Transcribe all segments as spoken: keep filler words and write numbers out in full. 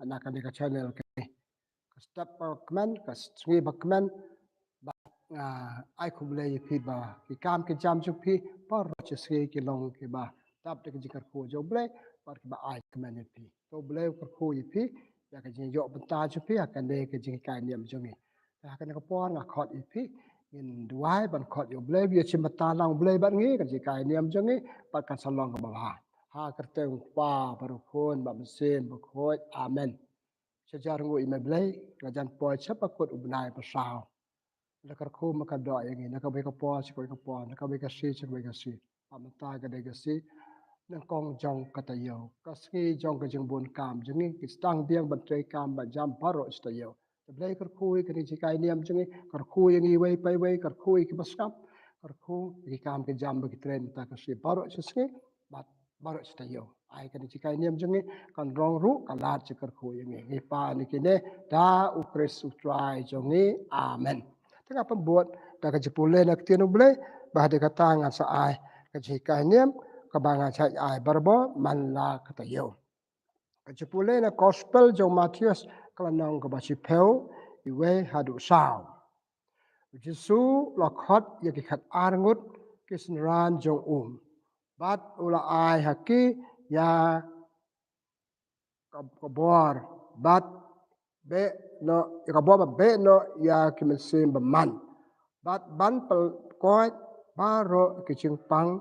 na kane ka channel kane. Ka step ba kmen, ka sngi ba kmen, ba nga ai khublei ïa phi ba ki kam ki jam jong phi baroh shi sngi ki long kiba dap da ka jingkyrkhu jong U Blei, bad kiba ai kmen ïa phi. To U Blei u kyrkhu ïa phi ïa ka jingïoh bynta jong phi ha kane ka jinghikai niam jong ngi. Ha kane ka por nga khot ïa phi, ngin duwai ban khot ïa U Blei, ïa shim bynta lang U Blei bad ngi, ka jinghikai niam jong ngi, bad kan sa long kaba bha. Ha ka kyrteng U Kpa, bad U Khun, bad U Mynsiem Bakhuid. Amen. Sha jar nguh ïa me Blei, la jan poi sha ba kut u bnai ba saw. La kyrkhu me ka doh ïa ngi, na kawei ka por sha kawei ka por, na kawei ka sngi sha kawei ka sngi. Bad mynta ka dei ka sngi nyngkong jong ka taïew, ka sngi jong ka jingbun kam jong ngi, ki sdang biang ban trei kam ban jam baroh shi taïew. Te Blei kyrkhu ïa kane ka jinghikai niam jong ngi, kyrkhu ïa ngi iwei pa iwei, kyrkhu ïa ki ba sngap, kyrkhu ïa ki kam ki jam ba ki trei mynta ka sngi baroh shi sngi, bad baroh shi taïew. Ai kane ka jinghikai niam jong ngi kan rong ruh ka lad jingkyrkhu ïa ngi. Ngi pan ïa kine da U Khrist U Trai jong ngi. Amen. Te nga pynbud da ka jingpule na ka ktien U Blei, bad ha kata ngan sa ai ka jinghikai niam kaba ngan sa ai barabor man la ka taïew. Ka jingpule na Gospel jong u Mathaios, ka lynnong kaba shiphew, iwei haduh saw. U Jisu u la khot ïa ki khatar ngut ki synran jong u, bad u la ai ha ki ïa ka, ka bor, bad beh noh, ïa ka bor bad beh noh ïa ki mynsiem bymman, bad ban pynkoit baroh ki jingpang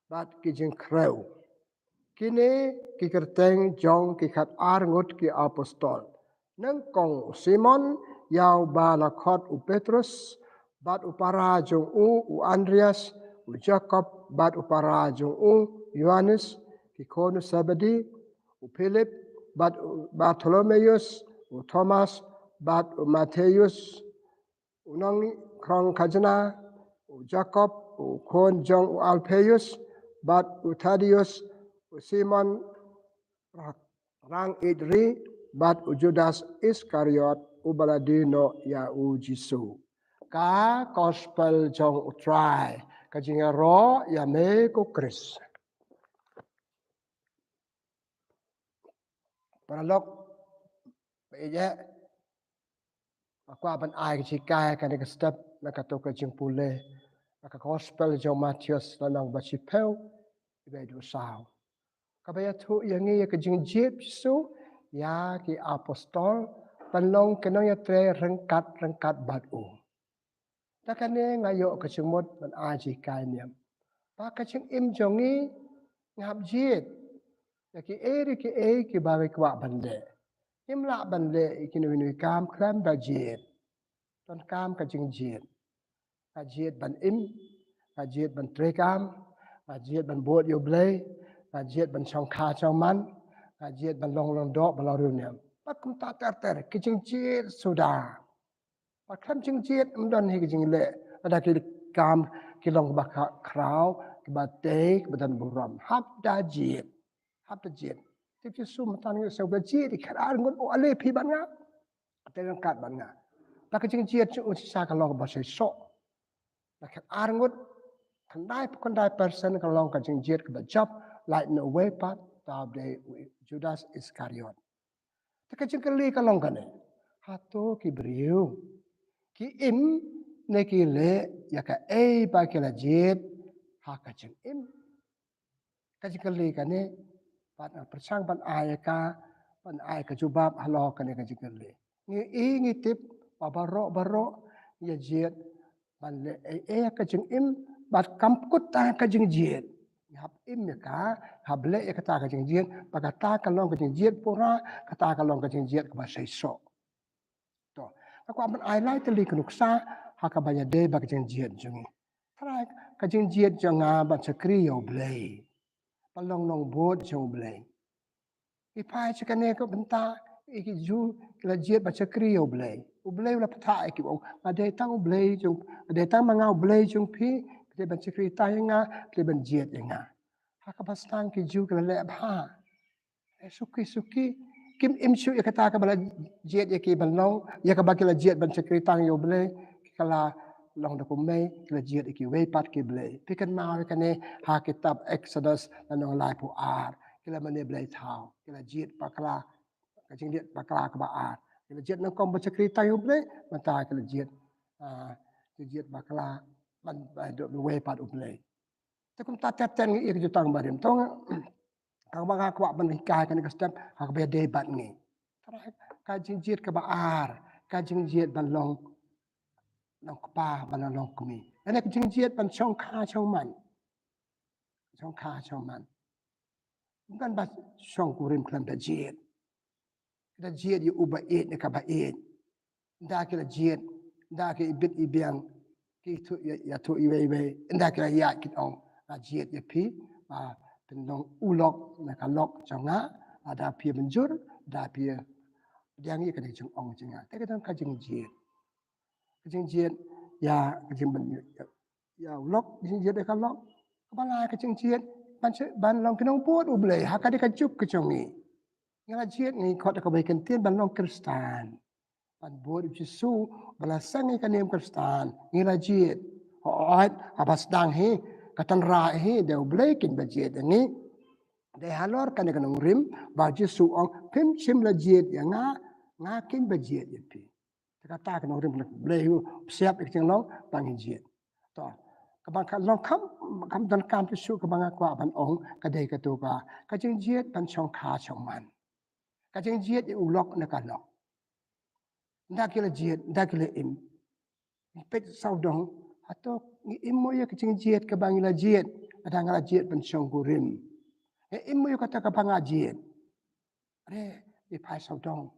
bad ki jingkhrew. Kine ki kyrteng jong ki khatar ngut ki apostol: nyngkong u Simon, ïa uba la khot u Petrus, bad u para jong u u Andreas, u Jakob bad u para jong u Ïoannis, ki khun u Sebedi, u Philip, bad u Bartholomeus, u Thomas, bad u Mathaios, u nongkhrong khajna, u Jakob u khun jong u Alpheus, bad u Thaddeus, u Simon ra-, rang ïeit ri, bad u Judas Iskariot, uba la die noh ïa u Jisu. Ka Gospel jong U Trai. Ka jingïaroh ïa me ko Khrist. Paralok, ba ïeit, nga kwah ban ai ka jinghikai kane ka step na kato ka jingpule na ka Gospel jong u Mathaios, lynnong ba shiphew, iwei haduh saw, kaba ïathuh ïa ngi ïa ka jingjied Jisu ïa ki apostol ban long ki nongïatrei ryngkat ryngkat bad u. Da kane nga ïoh ka jingmut ban ai jinghikai niam ba ka jingim jong ngi, ngi hap jied ïa kiei kiei kiba ngi kwah ban leh. Ngim lah ban leh ïa kino kino ki kam khlem da jied. Donkam ka jingjied. Nga jied ban im, nga jied ban trei kam, nga jied ban bud ïa U Blei, nga jied ban shongkha shongman, nga jied ban long lyngdoh, ban long riewniam. Bad kumta ter ter, ki jingjied suda. Bad khlem jingjied ym don hi ka jingleh. Lada ki kam ki long kaba kha-, khraw, kiba tei, kiba don burom, hap da jied. Hap da jied. Te u Jisu mynta u ong ba jied ïa ki khatar ngut, u ale phi bad nga, te ryngkat bad nga. Bad ka jingjied jong u shisha ka long kaba seisoh. Na ki khatar ngut, khyndai phew khyndai percent ka long ka jingjied kaba jop, lait na uwei pat, uta u dei u Judas Iskariot. Te ka jingkylli ka long kane: hato ki briew ki im ne ki leh ïa kaei ba ki la jied ha ka jingim? Ka jingkylli kane, bad nga pyrshang ban ai ka, ban ai ka jubab halor kane ka jingkylli. Ngi i, ngi tip ba baroh baroh ngi ïa jied ban leh ei ei ha ka jingim, bad kam kut tang ha ka jingjied. Ngi hap im ïa ka, hap leh ïa kata ka jingjied, ba kata ka long ka jingjied pura, kata ka long ka jingjied kaba seisoh. To, nga kwah ban ai lai tylli ka nuksa ha kaba ïadei bad ka jingjied jong ngi. Trai, ka jingjied jong nga ban shakri ïa U Blei, ban long nongbud jong U Blei. Ngi phai sha kane ka bynta, ïa ki Jiw ki la jied ban shakri ïa U Blei. U Blei u la pynthah ïa ki, u ong, nga dei tang U Blei jong, nga dei tang ma nga U Blei jong phi, phi dei ban shakri tang ïa nga, phi dei ban jied ïa nga. Ha kaba sdang ki Jiw ki la leh bha. Eh, suki suki, kim im shuh ïa kata kaba la jied ïa ki ban long, ïa kaba ki la jied ban shakri tang ïa U Blei, ki la long da kumne, ki la jied ïa kiwei pat ki blei. Phi kynmaw ïa kane ha kitab Exodus lynnong laiphew ar, ki la mane blei thaw, ki la jied bakla, Ka jingjied bakla kaba ar. Ki la jied nyngkong ban shakri tang ïa U Blei, mynta ki la jied, ah, ki jied bakla ban, ban ïaduh wei pat U Blei. Te kumta ter ter ngi ïa ka jutang barim. Tang kaba nga kwah ban hikai kane ka step, ha kaba ïadei bad ngi. Trai ka jingjied kaba ar, ka jingjied ban long, long kpa, ban long kmie. Kane ka jingjied ban shongkha shongman. Shongkha shongman. Ym don ba shongkurim khlem da jied. Ki da jied ïa uba ïeit ne kaba ïeit. Ynda ki la jied, ynda ki ibit ibiang, ki ïathuh ïa, ïathuh iwei iwei, ynda ki la ïaid kin ong, nga jied ïa phi, ba phin long u lok ne ka lok jong nga, lada phi mynjur, lada phi pdiang ïa kane ka jingong jong nga. Te ka don ka jingjied. Ka jingjied ïa ka jingban ïa, ïa u lok, ka jingjied ïa ka lok. Kaba lai ka jingjied ban, ban long ki nongbud U Blei ha ka dei ka juk ka jong ngi. Ngi la jied, ngi khot da kaba ïakyntien ban long Khristan. Ban bud U Jisu, ba la seng ïa ka niam Khristan. Ngi la jied. Hooid, haba sdang hi ka tynrai hi da U Blei kin ba jied ïa ngi. Dei halor kane ka nongrim ba U Jisu ong, phim shym la jied ïa nga, nga kin ba jied ïa phi. Te kata ka nongrim ka Blei u psiap ïa ka jinglong ba ngi jied. To, kaba ka long kam, kam donkam tu shu kaba nga kwah ban ong ka dei kato ka, ka jingjied ban shongkha shongman. Ka jingjied ïa u lok ne ka lok. Ynda ki la jied, ynda ki la im. Ngi peit sawdong, hato ngi im mo ïa ka jingjied kaba ngi la jied, lada nga la jied ban shongkurim. Ngi im mo ïa kata kaba nga jied. Re, i phai sawdong.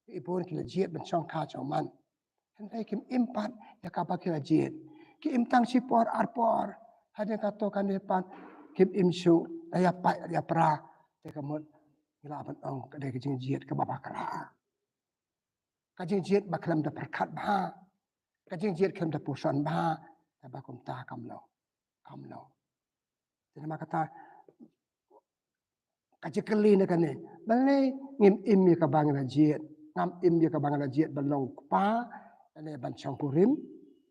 I bun ki la jied ban shongkha shongman. Hynrei kim im pat ïa kaba ki la jied. Ki im tang shi por ar por. Hadien kato kane pat kim im shuh, ïa pait ïa pra. Te ka mut ngi lah ban ong ka dei ka jingjied kaba bakla. Ka jingjied ba khlem da pyrkhat bha. Ka jingjied khlem da pyrshang bha. Kaba kumta kam long. Kam long. Te namar kata ka jingkylli na kane. Balei ngim im ïa kaba ngi la jied? Ngam im ïa kaba ngi la jied ban long kpa, lane ban shongkurim,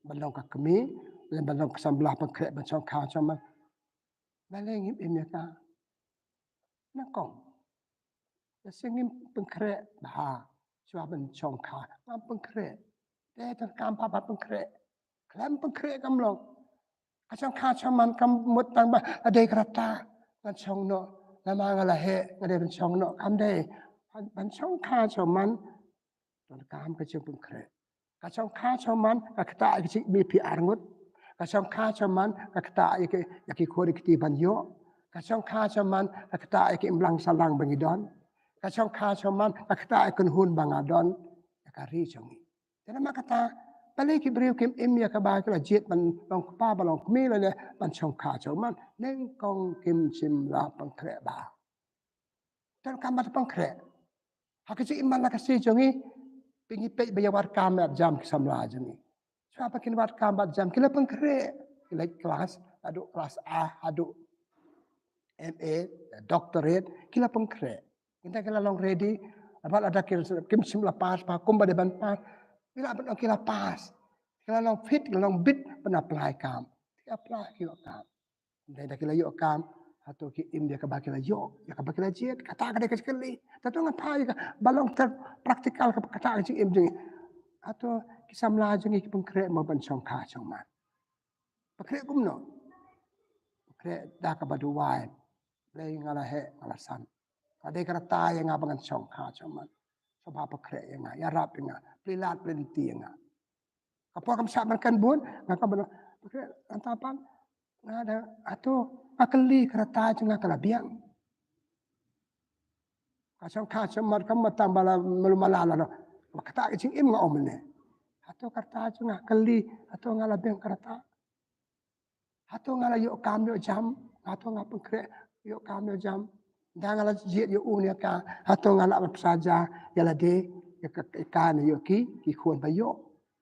ban long ka kmie, lane ban long ka samla pynkhreh ban shongkha shongman. Balei ngim im ïa ka? Nyngkong. Lehse ngim pynkhreh bha shuwa ban shongkha. Ngam pynkhreh. Te donkam pat ban pynkhreh. Khlem pynkhreh kam long. Ka shongkha shongman kam mut tang ba la dei ka rta ngan shong noh. Namar nga la heh nga dei ban shong noh. Kam dei. Ban, ban shongkha shongman donkam ka jingpynkhreh. Ka shongkha shongman ka ktah ïa ki jingmih phi arngut. Ka shongkha shongman ka ktah ïa ki, ïa ki khun ïa ki kti ban ïoh. Ka shongkha shongman ka ktah ïa ki imlang sahlang ba ngi don. Ka shongkha shongman ka ktah ïa ka kynhun ba nga don. Ïa ka ri jong ngi. Te namar kata, balei ki briew kim im ïa kaba ki la jied ban long kpa ban long kmie lane ban shongkha shongman. Nyngkong kim shym la pynkhreh bha. Donkam ban pynkhreh. Ha ka jingim man la ka sngi jong ngi, phi ngi peit ba ïa wad kam ïa jam ki samla jong ngi. Shuwa ba kin wad kam bad jam ki la pynkhreh. Ki la klas, haduh klas A, haduh M A, doctorate, ki la pynkhreh. Ynda ki la long ready, bad lada kim, kim shym la pass bha kumba dei ban pass, ki la ban ong ki la pass. Ki la long fit, ki la long bit ban apply kam. Ki apply ki ïoh kam. Ynda ki la ïoh kam, hato ki im ïa kaba ki la ïoh, ïa kaba ki la jied, kata ka dei ka jingkylli. Te to ngan phai ïa kaba long ter practical ka, kata ka jingim jong ngi. Hato ki samla jong ngi ki pynkhreh mo ban shongkha shongman. Pynkhreh kumno? Pynkhreh da kaba duwai. Blei nga la heh, nga la san. Ka dei ka rta ïa nga ba ngan shongkha shongman. Sngewbha pynkhreh ïa nga, ïarap ïa nga, plie lad plie lynti ïa nga. Ka por kam shah ban kren bun, nga ka ban pynkhreh, hangta pat nga da, hato nga kylli ka rta jong nga ka la biang. Ka shongkha shongman kam tang ba la malu mala la noh. Ba kata ka jingim nga ong mynne. Hato ka rta jong nga kylli, hato nga la biang ka rta. Hato nga la ïoh kam ïoh jam, hato nga pynkhreh ïoh kam ïoh jam. Ynda nga la jied ïa u ne ka, hato nga la ban pynsaja ïa lade, ïa ka, ïa ka ne ïoh ki, ki khun ba ïoh.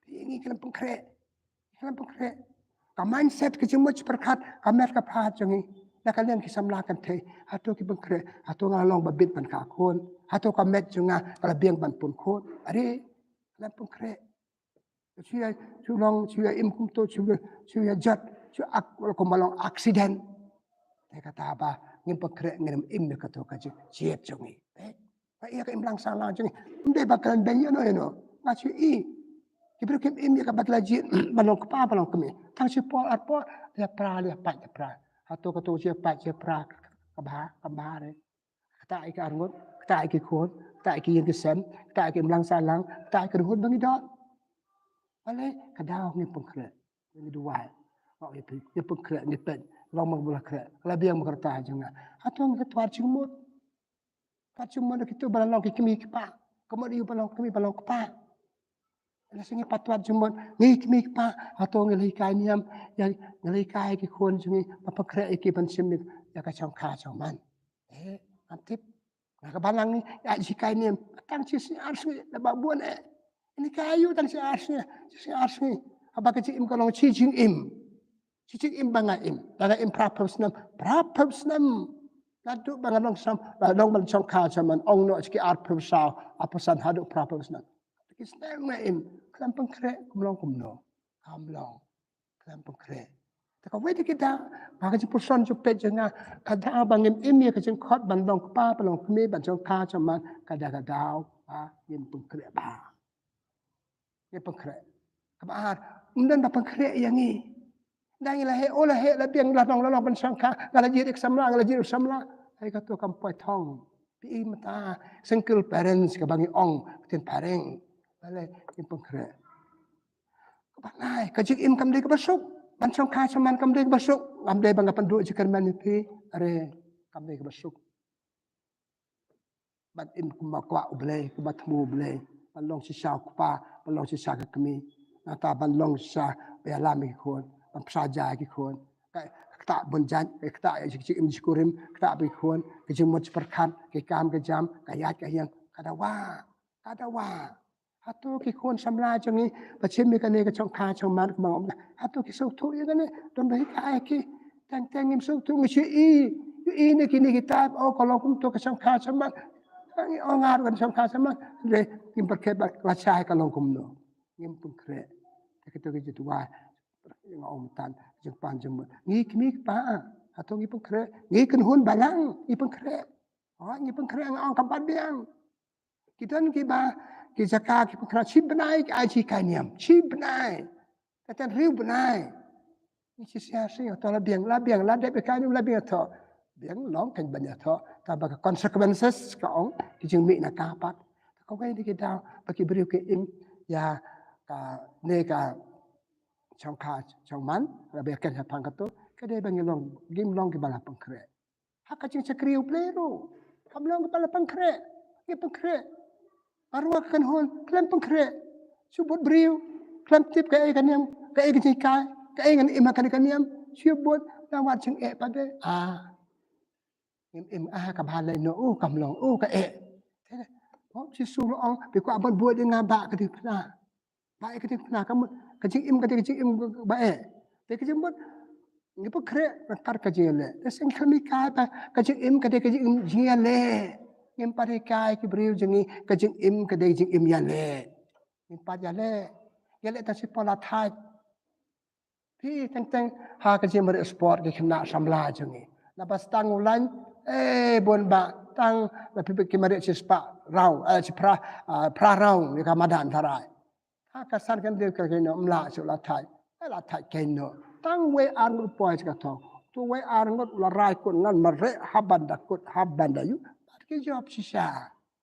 Te ngi khlem pynkhreh. Khlem pynkhreh. Ka mindset, ka jingmut jingpyrkhat ka met ka phad jong ngi. Na ka liang ki samla kynthei, hato ki pynkhreh, hato nga la long ba bit ban kha khun, hato ka met jong nga ka la biang ban pun khun. Are, khlem pynkhreh. Shu ïa, shu long, shu ïa im kumto, shu ïa, shu ïa jot, shu ak, kumba long accident. Te kata ba ngim pynkhreh, ngim im ïa kato ka jing, jied jong ngi. Eh? Ba ïa ka imlang sahlang jong ngi. Ym dei ba kren beiñ ïano ïano. Nga shu i. Ki briew kim im ïa kaba ki la jied ban long kpa ban long kmie. Tang shi por ar por, la pra la pait la pra. Hato kato shi pait shi pra, ka bha, ka bha re. Kata ïa ki arngut, kata ïa ki khun, kata ïa ki ïing ki sem, kata ïa ki imlang sahlang, kata ïa ki rhut ba ngi don. Balei? Ka daw ngim pynkhreh. Ngi duwai. Ngi pynkhreh, ngi peit. Long ma ka bula khreh. Ka la biang ma ka rta jong nga. Hato ngi twad jingmut. Twad jingmut ïa kito ba la long ki kmie ki kpa. Ka mut ïa u ba long kmie ba long kpa. Lada ngi pat twad jingmut, ngi kmie kpa, hato ngi la hikai niam, ïa, ngi la hikai ki khun jong ngi, ba pynkhreh ïa ki ban shim ïa ka shongkha shongman. Eh, ngam tip. Nga ka balang ngi, ïa, hikai niam, tang shi sngi ar sngi, da ba bun eh. Ini ka ayu tang shi ar sngi, shi sngi ar sngi. Haba ka jingim ka long shi jingim. Shi jingim ba nga im, ba nga im phra phew snem, phra phew snem. Naduh ba nga long sam, ba long ban shongkha shongman, ong noh shi ki ar phew saw, ar phew san haduh phra phew snem. Ki snem nga im, khlem pynkhreh, kam long kumno. Kam long. Khlem pynkhreh. Te kawei de ki da, ba ka jingpuson jingpeit jong nga, ka da ba ngim im ïa ka jingkhot ban long kpa, ban long kmie, ban shongkha shongman, ka da ka daw, ba ngim pynkhreh ba. Ngim pynkhreh. Kaba ar, ym don ba pynkhreh ïa ngi. Da ngi la heh, oh la heh, la biang, la long, la long ban shongkha, nga la jied ïa ka samla, nga la jied ïa u samla. Hei kato kam poi thong. Phi i mynta, single parents kaba ngi ong, ktien phareng. Balei ngim pynkhreh. Kaba lai, ka jingim kam dei kaba suk. Ban shongkha shongman kam dei kaba suk. Ngam dei ba nga pynduh jingkyrmen ïa phi. Are, kam dei kaba suk. Ban im kumba kwah U Blei, kumba thmu U Blei. Ban long shisha u kpa, ban long shisha ka kmie. Nangta ban long shisha ba ïalam ïa ki khun, ban pynshai ïa ki khun. Ka, ka ktah bun jait, ka ktah ïa ki jingim jingkurim, ka ktah ba ki khun, ka jingmut jingpyrkhat, ka kam ka jam, ka ïaid ka ïeng, ka dawa, ka dawa. Hato ki khun samla jong ngi, ba shim ïa kane ka shongkha shongman kumba nga ong. Hato ki sngewthuh ïa kane, don ba hikai ïa ki, teng teng ngim sngewthuh ngi shu i, i ne kine ki type, oh ka long kumto ka shongkha shongman. Ngi ong nga ruh ka shongkha shongman, le ngim pyrkhat ba lashai ka long kumno. Ngim pynkhreh. Te kito ki jingduwai. Nga ong tang, jingpan jingmut. Ngi kmie kpa, hato ngi pynkhreh. Ngi kynhun balang, ngi pynkhreh. Oh, ngi pynkhreh nga ong kam pat biang. Ki don kiba, ki jaka ki pynkhreh shi bnai ki ai shi kai niam, shi bnai. Kata hynriew bnai. Ngi shi sia shi, to la biang, la biang, la dep kai niam la biang to. Biang long kan ban ïa to. Kaba ka consequences ka ong, ki jingmih na ka pat. Kawei de ki daw, ba ki briew ki im, ïa, kane ka shongkha, shongman, la biang kan ha pang kato, ka dei ba ngi long, ngim long kiba la pynkhreh. Ha ka jingshakri U Blei ruh. Kam long kiba la pynkhreh. Ngi pynkhreh. Arwah ka kynhun, khlem pynkhreh. Shu bud briew, khlem tip kaei ka niam, kaei ka jinghikai, kaei ngan im ha kane ka niam. Shu bud, nang wad jingeh pat de. Ah. Im, im, ah, ka bha lei noh, oh, kam long, oh, kaei. Te, oh, Jisu ruh ong, phi kwah ban bud ïa nga ba ka dei pynah. Ba ïa ka jingpynah ka mut, ka jingim ka dei ka jingim ba eh. Te ka jingmut, ngi pynkhreh ryngkat ka jingïaleh. Te seng khlem hikai ba ka jingim ka dei ka jingim jingïaleh. Ngim pat hikai ki briew jong ngi ka jingim ka dei ka jingim ïaleh. Ngim pat ïaleh. Ïaleh tang shi por la thait. Phi teng teng ha ka jingmari sport ki khynnah samla jong ngi. Naba stang u lain, eh, bun ba, tang la phi ki mari shi spah round, eh, shi phra, ah, phra round ïa ka madan tharai. Ha ka san kan dei ka kino mla shu la thait. Eh, la thait kino. Tang wei ar ngut poi sha ka thong. Tu wei ar ngut la rai kut ngan mareh ha ban da kut ha ban da ïuh. Bad ki jop shisha.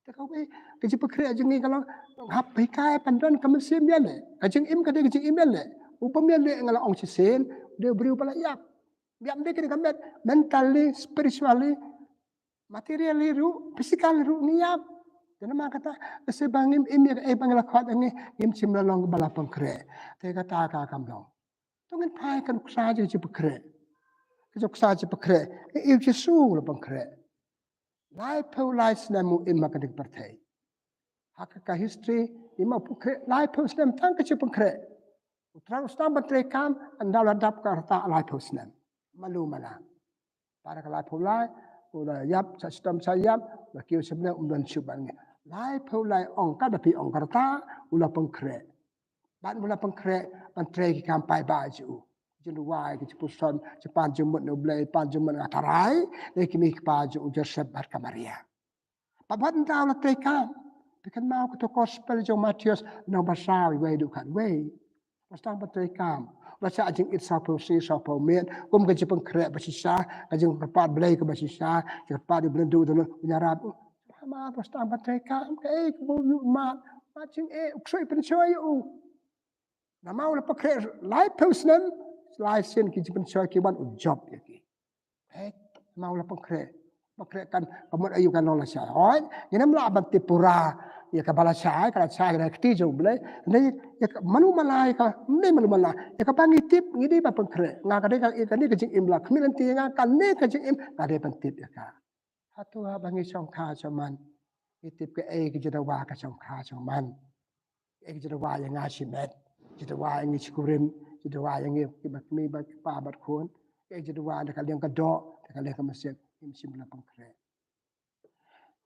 Te kawei ka jingpynkhreh jong ngi ka long hap hikai ban don ka mynsiem ïaleh. Ka jingim ka dei ka jingim ïaleh. U bym ïaleh nga la ong shisien, u dei u briew ba la ïap. Ïap dei ka dei ka met mentally, spiritually, materially ruh, physically ruh ngi ïap. Te namar kata, lada ba ngim im ïa kaei ba ngi la khot ïa ngi, ngim shym la long ba la pynkhreh. Te kata ka kam long. To ngin phai ka nuksa jong ka jingpynkhreh. Ka nuksa jingpynkhreh. Ïa u Jisu la pynkhreh. Laiphew lai snem u im ha kane ka pyrthei. Ha ka, ka history, im ha u pynkhreh, laiphew snem tang ka jingpynkhreh. U Trai u sdang ban trei kam, ynda u la dap ka rta laiphew snem. Malu mala. Para ka laiphew lai, u la ïap, sa shitom sa ïap, la kiew snem, um don shuh ban ngi. Laiphew lai ong ka da phi ong ka rta, u la pynkhreh. Ban u la pynkhreh, ban trei ki kam paidbah jong u. Jingduwai, ki jingpuson, jingpan jingmut na u Blei, pan jingmut na tharai, na ki kmie ki kpa jong u Joseph bad ka Maria. Pat pat nta u la trei kam. Phi kynmaw kato gospel jong Mathaios lynnong ba saw, wei haduh khatwei. Ba sdang ban trei kam. Ba shah jingit sawphew sngi sawphew miet. Kum ka jingpynkhreh ba shisha. Ka jingkyrpad Blei kaba shisha. Jingkyrpad ïa u Blei, u don u ïarap. Hamar ba sdang ban trei kam. Kaei kaba u ïoh mad. Mad jingeh, u ksuid pynshoi ïa u. Namar u la pynkhreh laiphew snem, lai sien ki jingpynshoi ki wan u jop ïa ki. Hei, namar u la pynkhreh. Pynkhreh kan, ka mut aïu kan long lashai. Hooid, ngin ym lah ban tip pura ïa kaba lashai, ka lashai ka dei ka kti jong U Blei. Hynrei ïa ka, mano mala ïa ka, mano mala. Ïa kaba ngi tip, ngi dei ban pynkhreh. Nga ka dei ka, ïa kane ka jingim la khmih lynti ïa nga, kane ka jingim, nga dei ban tip ïa ka. Hato haba ngi shongkha shongman, ngi tip kaei ka jingdawa ka shongkha shongman. Kaei ka jingdawa ïa nga shimet, jingdawa ïa ngi shikurim, jingdawa ïa ngi kiba kmie bad kpa bad khun. Kaei ka jingdawa na ka liang ka doh, na ka liang ka mynsiem, ngim shym la pynkhreh.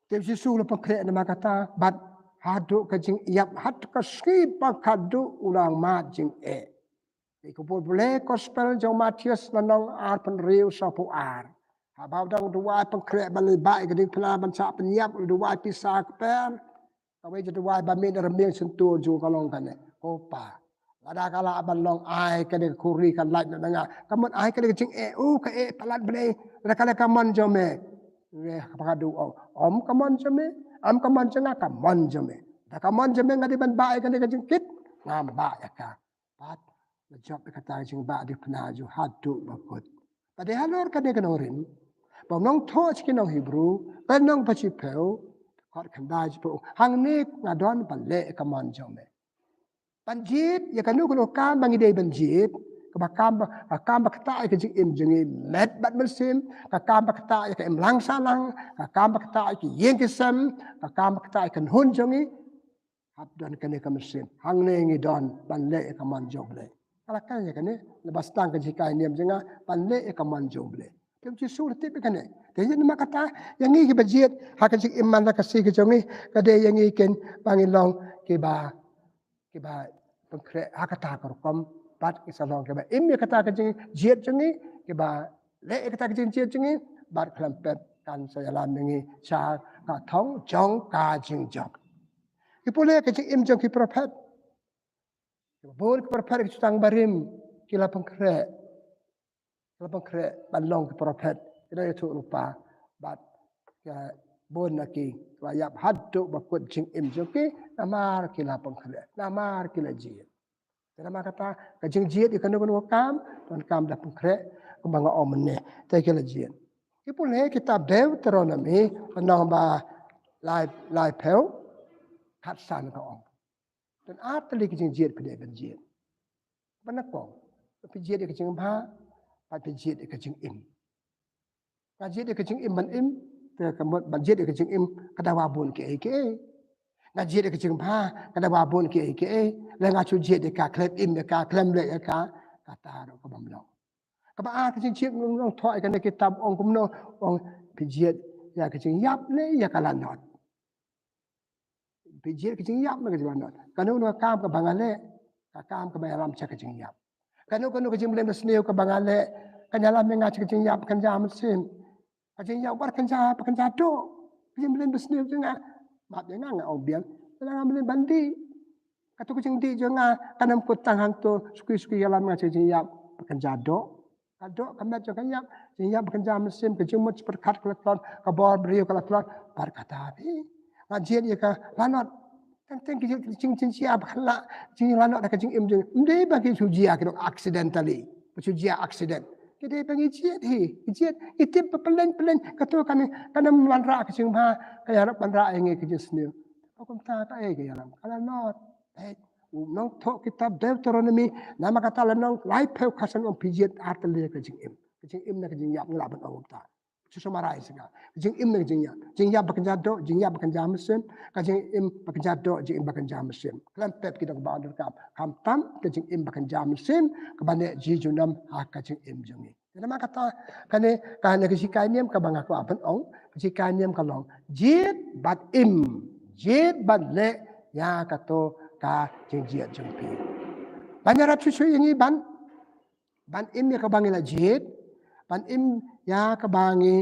Te U Jisu u la pynkhreh namar kata, bad haduh ka jingïap, haduh ka sngi ba khatduh u la mad jingeh. Ïa ka bor Blei gospel jong Mathaios lynnong arphew hynriew sawphew ar. Haba u dang duwai pynkhreh ban leit bah ïa ka diengphna ban shah pynïap, u duwai pisa kper. Kawei ka duwai ba mih na rmiang shyntur jong u ka long kane. Ko Pa, lada ka lah ban long, ai kane ka khuri ka lait na nga. Ka mut ai kane ka jingeh, u ka eh palat Blei. Lada ka leh ka mon jong me. Re ka pangadu ong, ym ka mon jong me, ym ka mon jong nga, ka mon jong me. Da ka mon jong me nga dei ban bah ïa kane ka jingkit, ngam bah ïa ka. Pat la jop ïa kata ka jingbah diengphna jong u haduh ba kut. Ba dei halor kane ka nongrim ba u nongthoh sha ki nong Hebru, ka lynnong ba shiphew, dkhot khyndai shiphew, hangne nga don ban leh ïa ka mon jong me. Ban jied ïa kano kano ka kam ba ngi dei ban jied, kaba kam ba, ka kam ba ktah ïa ka jingim jong ngi met bad mynsiem, ka kam ba ktah ïa ka imlang sahlang, ka kam ba ktah ïa ki ïing ki sem, ka kam ba ktah ïa ka kynhun jong ngi. Hap don kane ka mynsiem. Hangne ngi don ban leh ïa ka mon jong U Blei. Ka la kren ïa kane, naba sdang ka jinghikai niam jong nga ban leh ïa ka mon jong U Blei. Te U Jisu u la tip ïa kane. Te ïa namar kata, ïa ngi kiba jied ha ka jingim man la ka sngi ka jong ngi, ka dei ïa ngi kin ba ngin long kiba, kiba pynkhreh ha kata ka rukom, bad ngi sa long kiba im ïa kata ka jingjied jong ngi, kiba leh ïa kata ka jingjied jong ngi, bad khlem pep kan sa ïalam ïa ngi sha ka thong jong ka jingjop. Ki pule ka jingim jong ki prophet. Bun ki prophet ki jutang barim ki la pynkhreh. Ki la pynkhreh ban long ki prophet. Ki la ïathuh lypa bad ki bun na ki la ïap haduh ba kut jingim jong ki namar ki la pynkhreh, namar ki la jied. Te namar kata ka jingjied ïa kano kano ka kam, donkam da pynkhreh, kumba nga ong mynne, te ki la jied. Ki pule kitab Deuteronomi, lynnong ba lai, laiphew, khatsan ka ong. Don ar tylli ki jingjied phi dei ban jied. Ba nyngkong, phi jied ïa ka jingbha, bad phi jied ïa ka jingim. Nga jied ïa ka jingim ban im, te ka mut ban jied ïa ka jingim ka dawa bun kiei kiei. Nga jied ïa ka jingbha ka dawa bun kiei kiei. Lada nga shu jied ïa ka khlem im ïa ka, khlem leh ïa ka, kata ruh ka bym long. Kaba ar ka jingjied, nongthoh ïa kane ka kitab ong kumno, ong phi jied ïa ka jingïap ne ïa ka lanot. Phi jied ka jingïap ne ka jinglanot. Kano kano ka kam kaba nga leh, ka kam kaba ïalam sha ka jingïap. Kano kano ka jingmlien basniew kaba nga leh, kan ïalam ïa nga sha ka jingïap ba kynja mynsiem. Ka jingïap ba kynja, ba kynja doh. Ka jingmlien basniew jong nga. Map ïa nga, nga ong biang. Lada nga mlien ban dih, kato ka jingdih jong nga kan ym kut tang hangto, suki suki ïalam ïa nga sha ka jingïap ba kynja doh. Ka doh ka met jong ka ïap, jingïap ba kynja mynsiem, ka jingmut pyrkhat ka la tlot, ka bor briew ka la tlot, bad kata phi. Nga jied ïa ka lanot. Teng teng ki jing, jing, jingjia ba khlem lah, jinglanot da ka jingim jong, ym dei ba ki shu jia ki dong accidentally. Ba shu jia accident. Ki dei ba ngi jied hi, ngi jied, ngi tip ba pyllein pyllein, kato kane, kan ym wanrah ka jingbha, ka ïarap wanrah ïa ngi ka jingsniew. Ba kumta kaei ka ïalam, ka lanot. Hei, u nongthoh kitab Deuteronomi, namar kata lynnong laiphew khatsan ong phi jied ar tylli ka jingim. Ka jingim ne ka jingïap, ngi lah ban ong kumta. Shu summarize ïa ka. Ka jingim ne ka jingïap. Jingïap ba kynja doh, jingïap ba kynja mynsiem, ka jingim ba kynja doh, jingim ba kynja mynsiem. Khlem pep ki dong ba donkam. Khamtam ka jingim ba kynja mynsiem, kaba neh junom ha ka jingim jong ngi. Te namar kata, kane, kane ka jinghikai niam kaba nga kwah ban ong, ka jinghikai niam ka long. Jied bad im, jied bad leh ïa kato ka jingjied jong phi. Ban ïarap shuh shuh ïa ngi ban, ban im ïa kaba ngi la jied, ban im ïa kaba ngi,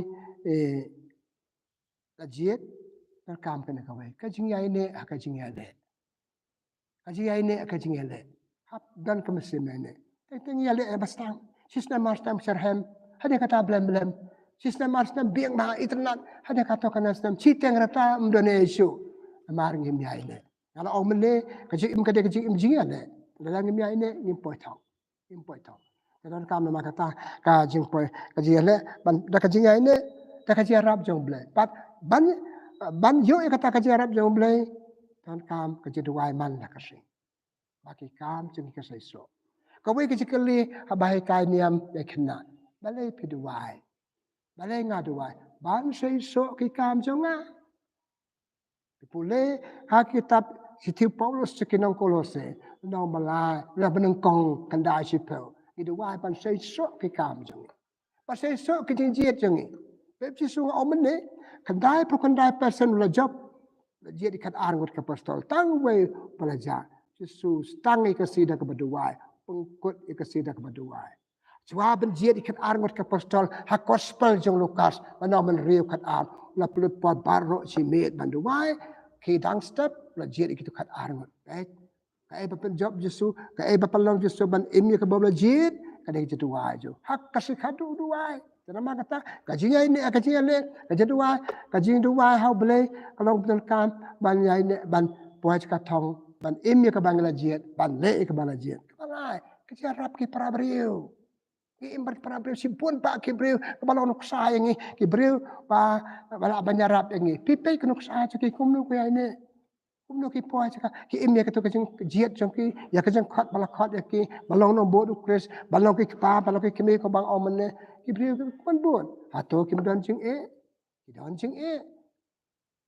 eh, la jied, Kam kane kawei. Ka jingïaineh ha ka jingïaleh. Ka jingïaineh ha ka jingïaleh. Hap don ka mynsiem ïaineh. Teng teng ïaleh ïa ba stang. Shi snem ar snem sha rhem. Hadien kata blem blem. Shi snem ar snem biang bha itynnad. Hadien kato ka snem shiteng rta ym don ei shuh. Namar ngim ïaineh. Nga la ong mynne ka jingim ka dei ka jingim jingïaleh. Lada ngim ïaineh ngim poi thok. Ngim poi thok. Te donkam namar kata ka jingpoi ka jingïaleh ban da ka jingïaineh da ka jingïarap jong U Blei. Bad ban ban ïoh ïa kata ka jingïarap jong U Blei. Donkam ka jingduwai man la ka shisha. Ba ki kam jong ngi ka seisoh. Kawei ka jingkylli haba hikai niam ïa ki khynnah. Balei phi duwai? Balei nga duwai? Ban seisoh ki kam jong nga. Pule ha kitab shithi u Paulus sha ki nong Kolose, nong ba lai, la ba nyngkong khyndai shiphew. Ngi duwai ban seisoh ki kam jong ngi. Ban seisoh ki jingjied jong ngi. Bad Jisu nga ong mynne, khyndai phew khyndai persen u la jop. La jied ïa ki khatar ngut ki apostol. Tang uwei uba la jah. Jisu sdang ïa ka sida kaba duwai. Pynkut ïa ka sida kaba duwai. Shuwa ban jied ïa ki khatar ngut ki apostol ha gospel jong Lukas, ba nong mynriew khatar, la pynlut por baroh shi miet ban duwai, ki dang step, la jied ïa kito khatar ngut. Kaei, kaei ba pynjop Jisu, kaei ba pynlong Jisu ban im ïa kaba la jied, ka dei ka jingduwai jong u. Ha ka shi khadduh duwai. Te namar kata, ka jingïaineh, ka jingïaleh, ka jingduwai, ka jingduwai ha U Blei, ka long ba donkam, ban ïaineh, ban poi sha ka thong, ban im ïa kaba ngi la jied, ban leh ïa kaba la jied. Kaba lai, ka jingïarap ki para briew. Ngi im bad para briew shibun bah ki briew kaba long nuksa ïa ngi, ki briew ba, ba lah ban ïarap ïa ngi. Phi peit ki nuksa jong ki kumno ki ïaineh. Kumno ki poi sha ka, ki im ïa kato ka jingjied jong ki, ïa ka jingkhot ba la khot ïa ki, ba long nongbud U Khrist, ba long ki kpa, ba long ki kmie kaba nga ong mynne. Ki briew ki bun bun. Hato kim don jingeh? Ki don jingeh.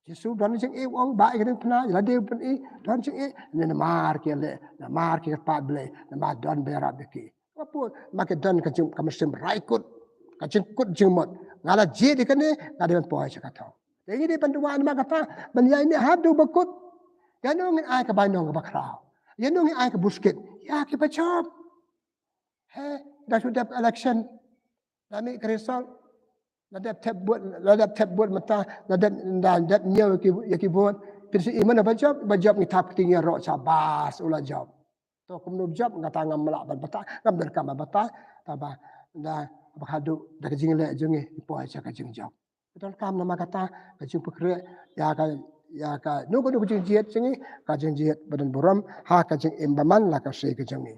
Jisu don jingeh, u ong ba ïa ka diengphna, ïa lade u pyni, don jingeh, ne namar ki leh, namar ki kyrpad Blei, namar don ba ïarap ïa ki. Ka pud, ma ki don ka jing, ka mynsiem raikut, ka jingkut jingmut. Nga la jied ïa kane, nga dei ban poi sha ka thong. Te ngi dei ban duwai namar kata, ban ïaineh haduh ba kut. Ïano ngin ai ka bainong kaba khraw. Ïano ngin ai ka buskit. Ïa kiba jop. He, da shu dep election. Da mih ka result. La dep thep vote, la dep thep vote mynta, la dep, la dep ñiew ïa ki, ïa ki vote. Phin sa ïohi mano ba jop, ba jop ngi thap kti ngi ïaroh sha bas u la jop. To kumno ba jop, nga ta ngam lah ban batai, ngam donkam ban batai, taba, da, ba haduh, da ka jingleh jong ngi, poi sha ka jingjop. Donkam namar kata, ka jingpynkhreh, ïa ka, ïa ka, no ka, no ka jingjied jong ngi, ka jingjied ba don burom, ha ka jingim ba man la ka shisha ka jong ngi.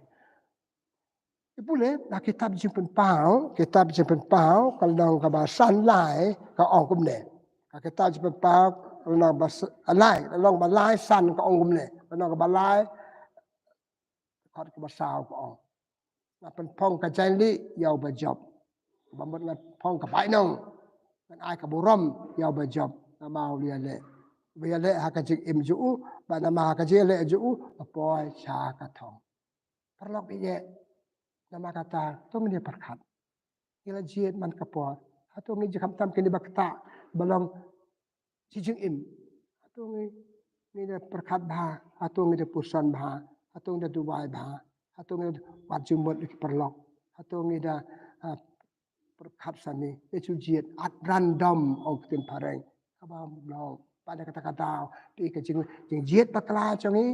Te pule, ha kitab Jingpynpaw, kitab Jingpynpaw, ka lynnong kaba san lai, ka ong kumne. Ha kitab Jingpynpaw, ka lynnong ba s-, lai, ka lynnong ba lai san ka ong kumne. Ka lynnong kaba lai, ka kot kaba saw ka ong. Nga pynphong ka jingïaleh ïa uba jop. Ba mut nga pynphong ka bainong. Ngan ai ka burom ïa uba jop. Namar u ïaleh. Uba ïaleh ha ka jingim jong u, bad namar ha ka jingïaleh jong u, u poi sha ka thong. Paralok ïa, namar kata, to ngin ïa pyrkhat. Ngi la jied man ka por. Hato ngi jied khamtam kine ba ktah, ba long shi jingim. Hato ngi, ngi da pyrkhat bha, hato ngi da puson bha, hato ngi da duwai bha, hato ngi da wad jingmut ïa ki paralok, hato ngi da, ah, pyrkhat sani, ïa shu jied, at random ong ktien phareng. Kaba mlong, pat da kata ka daw, phi ka jing, jingjied bakla jong ngi,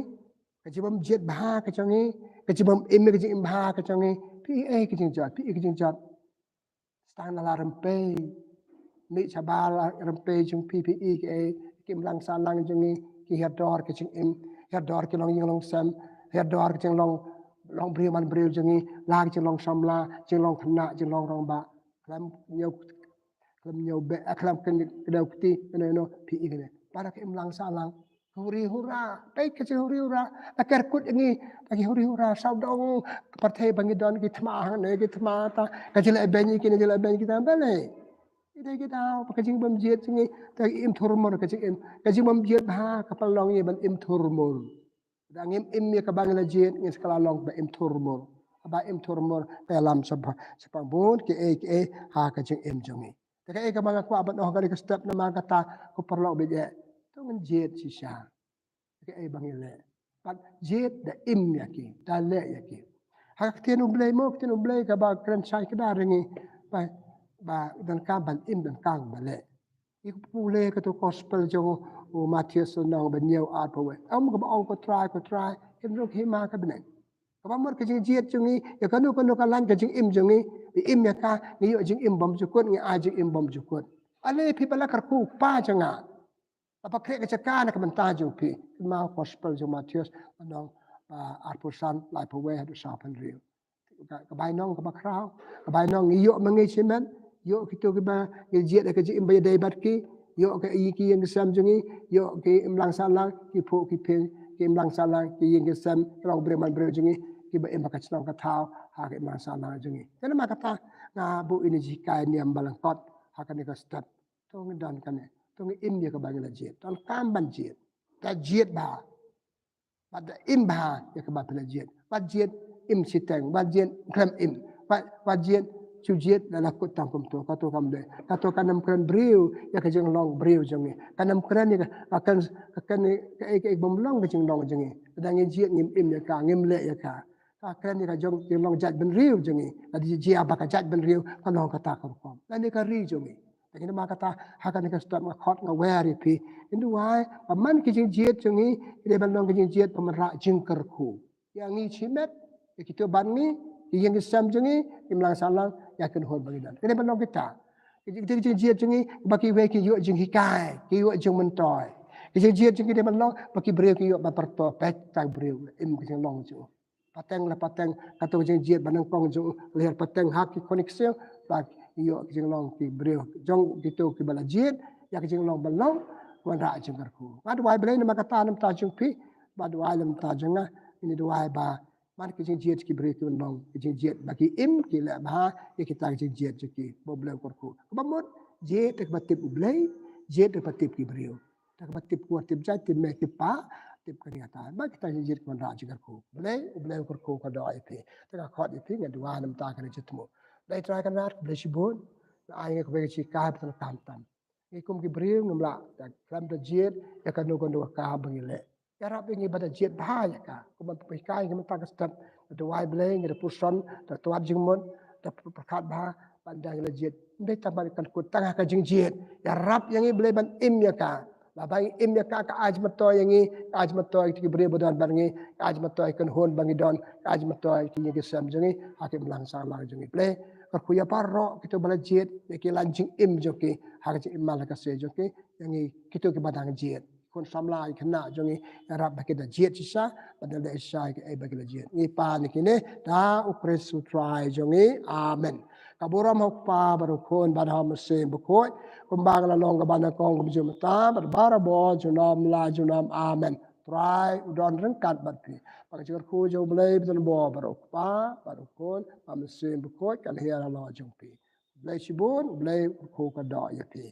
ka jingbym jied bha ka jong ngi, ka jingbym im ka jingim bha ka jong ngi, phi ei ka jingjot, phi ei ka jingjot. Sdang na la rympei, mih shabar la rympei jong phi phi ei ka ei, ki imlang sahlang jong ngi, ki hiar dor ka jingim, hiar dor ki longïing longsem, hiar dor ka jinglong, long briew man briew jong ngi, la ka jinglong samla, jinglong khynnah, jinglong rangbah. Khlem ñiew, khlem ñiew beh, eh, khlem kdew kti, kane no, phi i kane. Para ka imlang sahlang. Huri hura, peit ka jinghuri hura. Ta ker kut ngi, ta ki huri hura, sawdong, ka pyrthei ba ngi don ki thma hangne, ki thma ta, ka jingleh beiñ kine, jingleh beiñ kita, balei. Ki dei ki daw, ka jingbym jied jong ngi, ta im thurmur, ka jingim, ka jingbym jied bha, ka pynlong ngi ban im thurmur. Da ngim im ïa kaba ngi la jied, ngin sa kylla long ba im thurmur. Ba im thurmur, ka ïalam shaphang, shaphang bun, ki ei, ki ei, ha ka jingim jong ngi. Te ka ei kaba nga kwah ban ong ha kane ka step namar kata, ko paralok baieit. To ngin jied shisha. Ka ei ba ngi leh. Bad jied da im ïa ki, da leh ïa ki. Ha ka ktien U Blei mo, ktien U Blei kaba kren shai kdar ïa ngi. Ba, ba donkam ban im donkam ba leh. Ngi pule katu gospel jong u Mathaios lynnong ba hynñiew, arphew wei. Ym kaba ong, ko Trai, ko Trai, hynrei hima ka bneng. Kaba mut ka jingjied jong ngi ïa kano kano ka lain ka jingim jong ngi, ngi im ïa ka, ngi ïoh jingim bymjukut, ngi ai jingim bymjukut. Ale phi ba la kyrkhu, Kpa jong nga, la pynkhreh ka jaka na ka bynta jong phi. Hima gospel jong u Mathaios lynnong ba arphew san, laiphew wei haduh sawphew hynriew. Ka, ka bainong kaba khraw, ka bainong ngi ïoh ma ngi shimet, ïoh kito kiba ngi jied ïa ka jingim ba ïadei bad ki, ïoh ka, ïa ki ïing ki sem jong ngi, ïoh ki imlang sahlang, ki phuh ki phieng, ki imlang sahlang, ki ïing ki sem, ki longbriew manbriew jong ngi, kiba im ha ka shnong ka thaw ha ka imlang sahlang jong ngi. Te namar kata nga buh ïa kane ka jinghikai niam ba lyngkot ha kane ka step. To ngin don kane, to ngin im ïa kaba ngi la jied. Donkam ban jied. Te jied bha. Bad im bha ïa kaba phi la jied. Wat jied im shiteng, wat jied khlem im. Wat, wat jied, shu jied la la kut tang kumto, kato kam dei. Kato kan ym kren briew ïa ka jinglong briew jong ngi. Kan ym kren ïa ka, ka kan, ka kan ka, ka, ka bym long ka jinglong jong ngi. Lada ngi jied ngim im ïa ka, ngim leh ïa ka. Ka kren ïa ka jong, jinglong jaitbynriew jong ngi. Lada jia ba ka jaitbynriew ka long kata ka rukom. Lane ka ri jong ngi. Te namar kata ha kane ka step nga khot nga wer ïa phi. Ngin duwai ba man ki jingjied jong ngi ki dei ban long ki jingjied ba wanrah jingkyrkhu ïa ngi shimet, ïa kito bad ngi, ki ïing ki sem jong ngi, ki imlang sahlang, ïa ka kynhun ba ngi don. Ki dei ban long kita. Ki jing, ki jingjied jong ngi ba kiwei ki ïoh jinghikai, ki ïoh jingmyntoi. Ki jingjied jong ngi ki dei ban long ba ki briew ki ïoh ban pyrto, peit tang briew im ka jinglong jong u. Pateng la pateng, kato ka jingjied ba nyngkong jong u, lyer pateng ha ki khun ki ksiew, ba ïoh ka jinglong ki briew jong kito kiba la jied ïa ka jinglong ba long, wanrah jingkyrkhu. Nga duwai Blei namar kata na bynta jong phi, bad duwai na bynta jong nga, ngin duwai ba man ki jingjied ki briew ki ban long ki jingjied ba ki im, ki leh bha ïa kita ki jingjied jong ki. Ba U Blei u kyrkhu. Kaba mut, jied da kaba tip U Blei, jied da kaba tip ki briew. Da kaba tip kwah, tip jait, tip mei, tip pa, tip kane kata. Ba kita ki jingjied ki wanrah jingkyrkhu. Blei, U Blei u kyrkhu ka doh ïa phi. Te nga khot ïa phi, nga duwai na bynta kane jingthmu. Blei Trai Kynrad, Blei shibun. Nga ai ïa ngi kawei ka jinghikai ba donkam tam. Ngi kum ki briew ngim lah da khlem da jied ïa kano kano ka ba ngi leh. Ïarap ïa ngi ba da jied bha ïa ka. Kumba phi hikai ngi mynta ka step, da duwai Blei, ngi da pyrshang, da twad jingmut, da pyrkhat bha, ban da ngi la jied. Ym dei tang ban kut tang ha ka jingjied. Ïarap ïa ngi Blei ban im ïa ka. Lada ngi im ïa ka, ka ai jingmyntoi ïa ngi, ka ai jingmyntoi ïa ki briew ba don bad ngi, ka ai jingmyntoi ïa ka kynhun ba ngi don, ka ai jingmyntoi ïa ki ïing ki sem jong ngi, ha ka imlang sahlang jong ngi. Blei, kyrkhu ïa baroh kito ba la jied ïa ki lain jingim jong ki, ha ka jingim man la ka sngi jong ki, ïa ngi kito kiba dang jied. Khun samla, ki khynnah jong ngi, ïarap ba ki da jied shisha, ba da leh shisha ïa kaei ba ki la jied. Ngi pan ïa kine da U Khrist U Trai jong ngi. Amen. Ka burom ha U Kpa bad U Khun bad ha U Mynsiem Bakhuid, kumba ka la long kaba nyngkong, kumjuh mynta bad barabor, junom la junom. Amen. Trai u don ryngkat bad phi. Ba ka jingkyrkhu jong U Blei ba donbor bad U Kpa bad U Khun bad U Mynsiem Bakhuid kan hiar halor jong phi. Blei shibun, Blei u kyrkhu ka doh ïa phi.